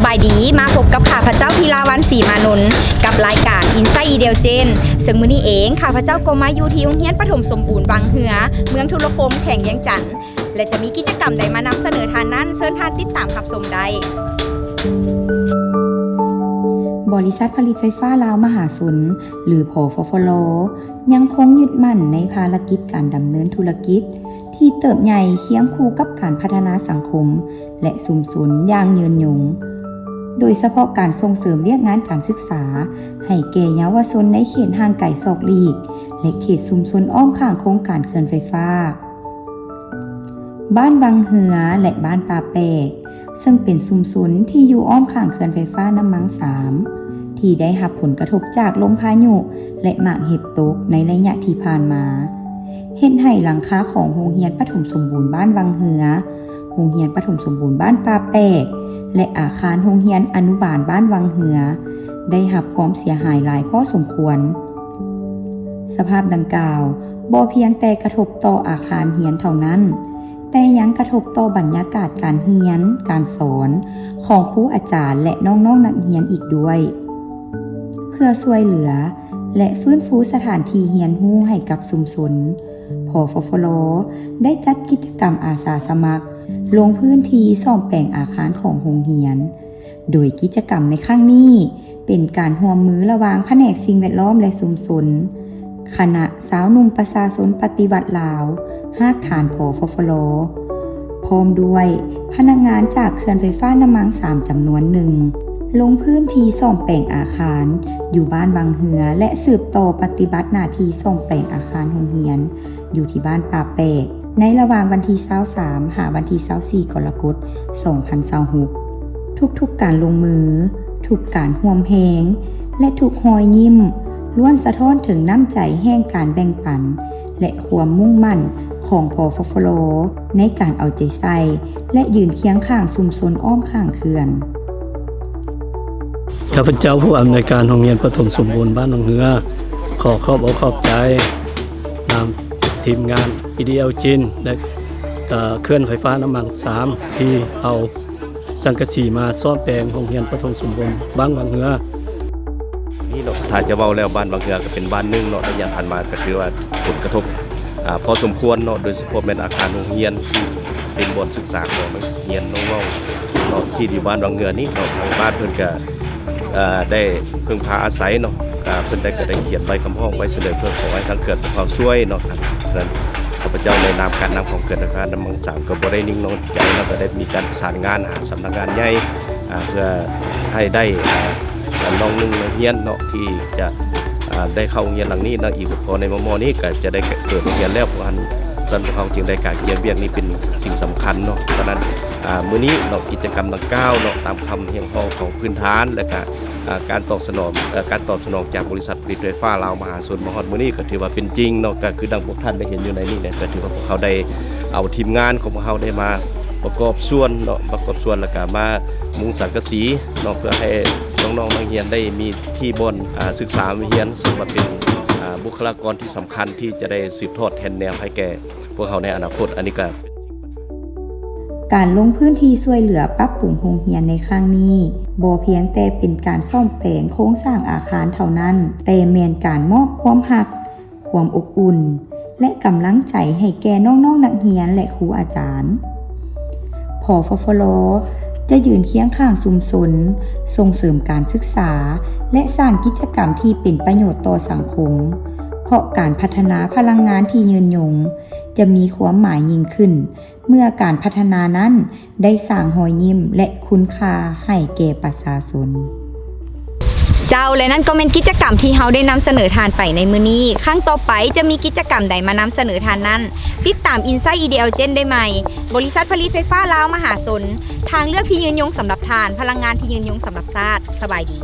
ສະບາຍດີ ມາພົບກັບຂ້າພະເຈົ້າ ພິລາວັນ ສີມານົນ ກັບລາຍການ Insight Ideal Gen ເຊິ່ງມື້ນີ້ເອງ ຂ້າພະເຈົ້າກໍມາຢູ່ທີ່ໂຮງຮຽນປະຖົມສົມບູນວັງເຮືອ ເມືອງທຸລະຄົມ ແຂວງວຽງຈັນ ແລະ ຈະມີກິດຈະກຳໃດມານຳສະເໜີທ່ານນັ້ນ ເຊີນທ່ານຕິດຕາມຮັບຊົມໄດ້. ບໍລິສັດຜະລິດໄຟຟ້າລາວມະຫາຊົນ ຫຼື ຜຟລ ຍັງຄົງຍຶດໝັ້ນໃນພາລະກິດການດຳເນີນທຸລະກິດ ທີ່ເຕີບໃຫຍ່ຄຽງຄູ່ກັບການພັດທະນາສັງຄົມ ແລະ ຊຸມຊົນຢ່າງຍືນຍົງ, ໂດຍສະເພາະການສົ່ງເສີມວຽກງານການສຶກສາໃຫ້ແກ່ເຍົາວະຊົນໃນເຂດຫ່າງໄກສອກຫຼີກ ແລະ ເຂດຊຸມຊົນອ້ອມຂ້າງໂຄງການເຂື່ອນໄຟຟ້າ. ບ້ານວັງເຮືອ ແລະ ບ້ານປ່າແປກ ເຊິ່ງເປັນຊຸມຊົນທີ່ຢູ່ອ້ອມຂ້າງເຂື່ອນໄຟຟ້ານ້ຳມັງສາມ ທີ່ໄດ້ຮັບຜົນກະທົບຈາກລົມພາຍຸ ແລະ ໝາກເຫັບຕົກໃນໄລຍະທີ່ຜ່ານມາ ເຮັດໃຫ້ຫຼັງຄາຂອງໂຮງຮຽນປະຖົມສົມບູນບ້ານວັງເຮືອ, ໂຮງຮຽນປະຖົມສົມບູນບ້ານປ່າແປກ ແລະ ອາຄານໂຮງຮຽນອະນຸບານບ້ານວັງເຮືອ ໄດ້ຮັບຄວາມເສຍຫາຍຫຼາຍພໍສົມຄວນ. ສະພາບດັ່ງກ່າວບໍ່ພຽງແຕ່ກະທົບຕໍ່ອາຄານຮຽນເທົ່ານັ້ນ, ແຕ່ຍັງກະທົບຕໍ່ບັນຍາກາດການຮຽນ, ການສອນຂອງຄູອາຈານ ແລະ ນ້ອງໆນັກຮຽນອີກດ້ວຍ. ເພື່ອຊ່ວຍເຫຼືອ ແລະ ຟື້ນຟູສະຖານທີ່ຮຽນຮູ້ໃຫ້ກັບຊຸມຊົນ, ຜຟລ ໄດ້ຈັດກິດຈະກຳອາສາສະໝັກລົງພື້ນທີ່ສ້ອມແປງອາຄານຂອງໂຮງຮຽນ. ໂດຍກິດຈະກຳໃນຄັ້ງນີ້ ເປັນການຮ່ວມມືລະຫວ່າງພະແນກສິ່ງແວດລ້ອມ ແລະ ຊຸມຊົນ, ຄະນະຊາວໜຸ່ມປະຊາຊົນປະຕິວັດລາວ ຮາກຖານ ຜຟຟລ ພ້ອມດ້ວຍພະນັກງານຈາກເຂື່ອນໄຟຟ້ານ້ຳມັງສາມຈຳນວນໜຶ່ງ ລົງພື້ນທີ່ສ້ອມແປງອາຄານຢູ່ບ້ານວັງເຮືອ ແລະ ສືບຕໍ່ປະຕິບັດໜ້າທີ່ສ້ອມແປງອາຄານໂຮງຮຽນ ຢູ່ທີ່ບ້ານປ່າແປກ ໃນລະຫວ່າງວັນທີຊາວສາມ ຫາວັນທີຊາວສີ່ ກໍລະກົດ ສອງພັນຊາວຫົກ. ທຸກໆການລົງມື, ທຸກການຮ່ວມແຮງ ແລະ ທຸກຮອຍຍິ້ມ ລ້ວນສະທ້ອນເຖິງນ້ຳໃຈແຫ່ງການແບ່ງປັນ ແລະ ຄວາມມຸ່ງໝັ້ນຂອງ ຜຟຟລ ໃນການເອົາໃຈໃສ່ ແລະ ຢືນຄຽງຂ້າງຊຸມຊົນອ້ອມຂ້າງເຂື່ອນ. ຂ້າພະເຈົ້າຜູ້ອຳນວຍການໂຮງຮຽນປະຖົມສົມບູນບ້ານໜອງເຮືອ ຂໍຂອບອົກຂອບໃຈນຳທີມງານ Ideal Gen ແລະ ເຂື່ອນໄຟຟ້ານ້ຳມັງສາມ ທີ່ເອົາສັງກະສີມາສ້ອມແປງໂຮງຮຽນປະຖົມສົມບູນບ້ານວັງເຮືອ. ນີ້ເນາະ ຖ້າຈະເວົ້າແລ້ວ ບ້ານວັງເຮືອກໍເປັນບ້ານໜຶ່ງເນາະ ໄລຍະຜ່ານມາກໍຖືວ່າຜົນກະທົບ ອາ ພໍສົມຄວນເນາະ ໂດຍສະເພາະແມ່ນອາຄານໂຮງຮຽນ ທີ່ເປັນບ່ອນສຶກສາຂອງນັກຮຽນນ້ອງໆເນາະ ທີ່ຢູ່ບ້ານວັງເຮືອນີ້ເນາະ ທາງບ້ານເພິ່ນກະ ເອີ ໄດ້ເພິ່ງພາອາໄສເນາະ ກະເພິ່ນໄດ້ ກະໄດ້ຂຽນໃບຄຳຮ້ອງໄປສະເໜີເພື່ອຂໍໃຫ້ທາງເຂື່ອນພວກເຮົາຊ່ວຍເນາະ. ສະນັ້ນ ຂ້າພະເຈົ້າໃນນາມການນຳຂອງເຂື່ອນໄຟຟ້ານ້ຳມັງສາມ ກໍບໍ່ໄດ້ນິ່ງນອນໃຈເນາະ ກໍໄດ້ມີການປະສານງານຫາສຳນັກງານໃຫຍ່ ອາ ເພື່ອໃຫ້ໄດ້ ອາ ນ້ອງໜຶ່ງນັກຮຽນເນາະ ທີ່ຈະ ອາ ໄດ້ເຂົ້າໂຮງຮຽນຫຼັງນີ້ເນາະ ອີກບໍ່ພໍໃນມໍ່ໆນີ້ກໍຈະໄດ້ເປີດໂຮງຮຽນແລ້ວ ເພາະສະນັ້ນພວກເຮົາຈຶ່ງໄດ້ການຂຽນວຽກນີ້ເປັນສິ່ງສຳຄັນເນາະ. ສະນັ້ນ ອາ ມື້ນີ້ເນາະ ກິດຈະກຳດັ່ງກ່າວເນາະ ຕາມຄຳຮຽກຮ້ອງຂອງພື້ນຖານ ແລະ ກະ ອາ ການຕອບສະໜອງ ເອີ ການຕອບສະໜອງຈາກບໍລິສັດຜະລິດໄຟຟ້າລາວມະຫາຊົນມາຮອດມື້ນີ້ ກໍຖືວ່າເປັນຈິງເນາະ ກໍຄືດັ່ງພວກທ່ານໄດ້ເຫັນຢູ່ໃນນີ້ແຫຼະ ກໍຖືວ່າພວກເຮົາໄດ້ເອົາທີມງານຂອງພວກເຮົາໄດ້ມາປະກອບສ່ວນເນາະ ປະກອບສ່ວນ ແລ້ວກໍມາມຸງສັງກະສີເນາະ ເພື່ອໃຫ້ນ້ອງໆນັກຮຽນໄດ້ມີທີ່ບ່ອນ ອາ ສຶກສາຮຽນ ເຊິ່ງວ່າເປັນ ອາ ບຸກຄະລາກອນທີ່ສຳຄັນທີ່ຈະໄດ້ສືບທອດແທນແນວໃຫ້ແກ່ ພວກເຮົາໃນອະນາຄົດ ອັນນີ້ກໍ ການລົງພື້ນທີ່ຊ່ວຍເຫຼືອປັບປຸງໂຮງຮຽນໃນຄັ້ງນີ້ ບໍ່ພຽງແຕ່ເປັນການສ້ອມແປງໂຄງສ້າງອາຄານເທົ່ານັ້ນ, ແຕ່ແມ່ນການມອບຄວາມຮັກ, ຄວາມອົບອຸ່ນ ແລະ ກຳລັງໃຈໃຫ້ແກ່ນ້ອງໆນັກຮຽນ ແລະ ຄູອາຈານ. ຜຟຟລ ຈະຢືນຄຽງຂ້າງຊຸມຊົນ, ສົ່ງເສີມການສຶກສາ ແລະ ສ້າງກິດຈະກຳທີ່ເປັນປະໂຫຍດຕໍ່ສັງຄົມ, ເພາະການພັດທະນາພະລັງງານທີ່ຍືນຍົງ ຈະມີຄວາມໝາຍຍິ່ງຂຶ້ນ ເມື່ອການພັດທະນານັ້ນໄດ້ສ້າງຮອຍຍິ້ມ ແລະ ຄຸນຄ່າໃຫ້ແກ່ປະຊາຊົນ. ເຈົ້າ ແລະ ນັ້ນກໍແມ່ນກິດຈະກຳທີ່ເຮົາໄດ້ນຳສະເໜີທ່ານໄປໃນມື້ນີ້. ຄັ້ງຕໍ່ໄປຈະມີກິດຈະກຳໃດມານຳສະເໜີທ່ານນັ້ນ, ຕິດຕາມ Insight Ideal Gen ໄດ້ໃໝ່. ບໍລິສັດຜະລິດໄຟຟ້າລາວມະຫາຊົນ, ທາງເລືອກທີ່ຍືນຍົງສຳລັບທ່ານ, ພະລັງງານທີ່ຍືນຍົງສຳລັບຊາດ. ສະບາຍດີ.